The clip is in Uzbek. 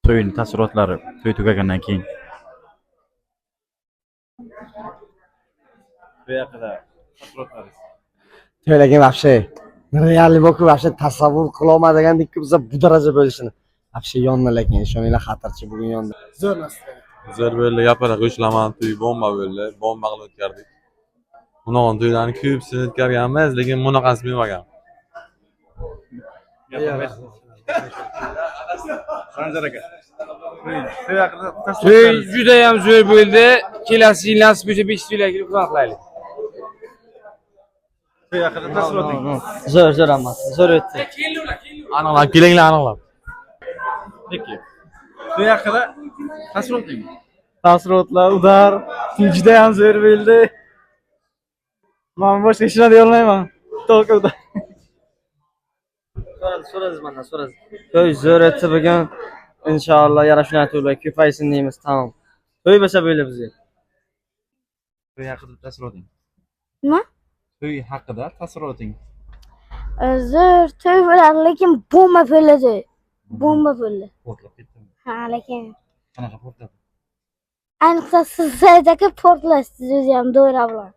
To'yning taassurotlari, to'y tugagandan keyin. To'y haqida taassurotlaringiz. To'y lekin вообще реальный bo'lib, вообще tasavvur qilolmadigandek biza bu daraja bo'lishini. Вообще yondi, lekin ishoninglar, xatirchi bugun yondi. Zo'r настроение. Zo'r bo'ldi, gapira qo'shilaman, to'y bomba bo'ldi. Bomba qilib o'tkazdik. Bunaqa to'ylarni ko'psini o'tkazganmiz, lekin bunaqasi bo'lmagan. Sanjar aka. To'y haqida To'y taassurotlaringiz. judayam zo'r bo'ldi. Kelasi yil nasib bo'lsa 5 to'ylarga kelib xudo qilaylik. To'y haqida taassurotingiz. Zo'r, zo'r hammasi. Zo'r o'tdi. Aniqlab kelinglar, aniqlab. Peki. To'y haqida taassurotingiz. Taassurotlar udar. Judayam zo'r bo'ldi. Men boshqa hech nima deya olmayman. Только udar. So'radi, mandan so'radi. To'y zo'r o'tdi bugun. Inshaalloh yana shunday to'ylar ko'paysin deymiz, tamom. To'y bo'lsa bo'ldi bizga. To'y haqida taassuroting. Nima? To'y haqida taassuroting. Zo'r to'y bo'ladi, lekin bomba bo'ladi. Bomba bo'ldi. Portlab ketdimi? Ha, lekin Qanaqa portlab? ayniqsa siz saydagi portlash o'zi ham doira bilan.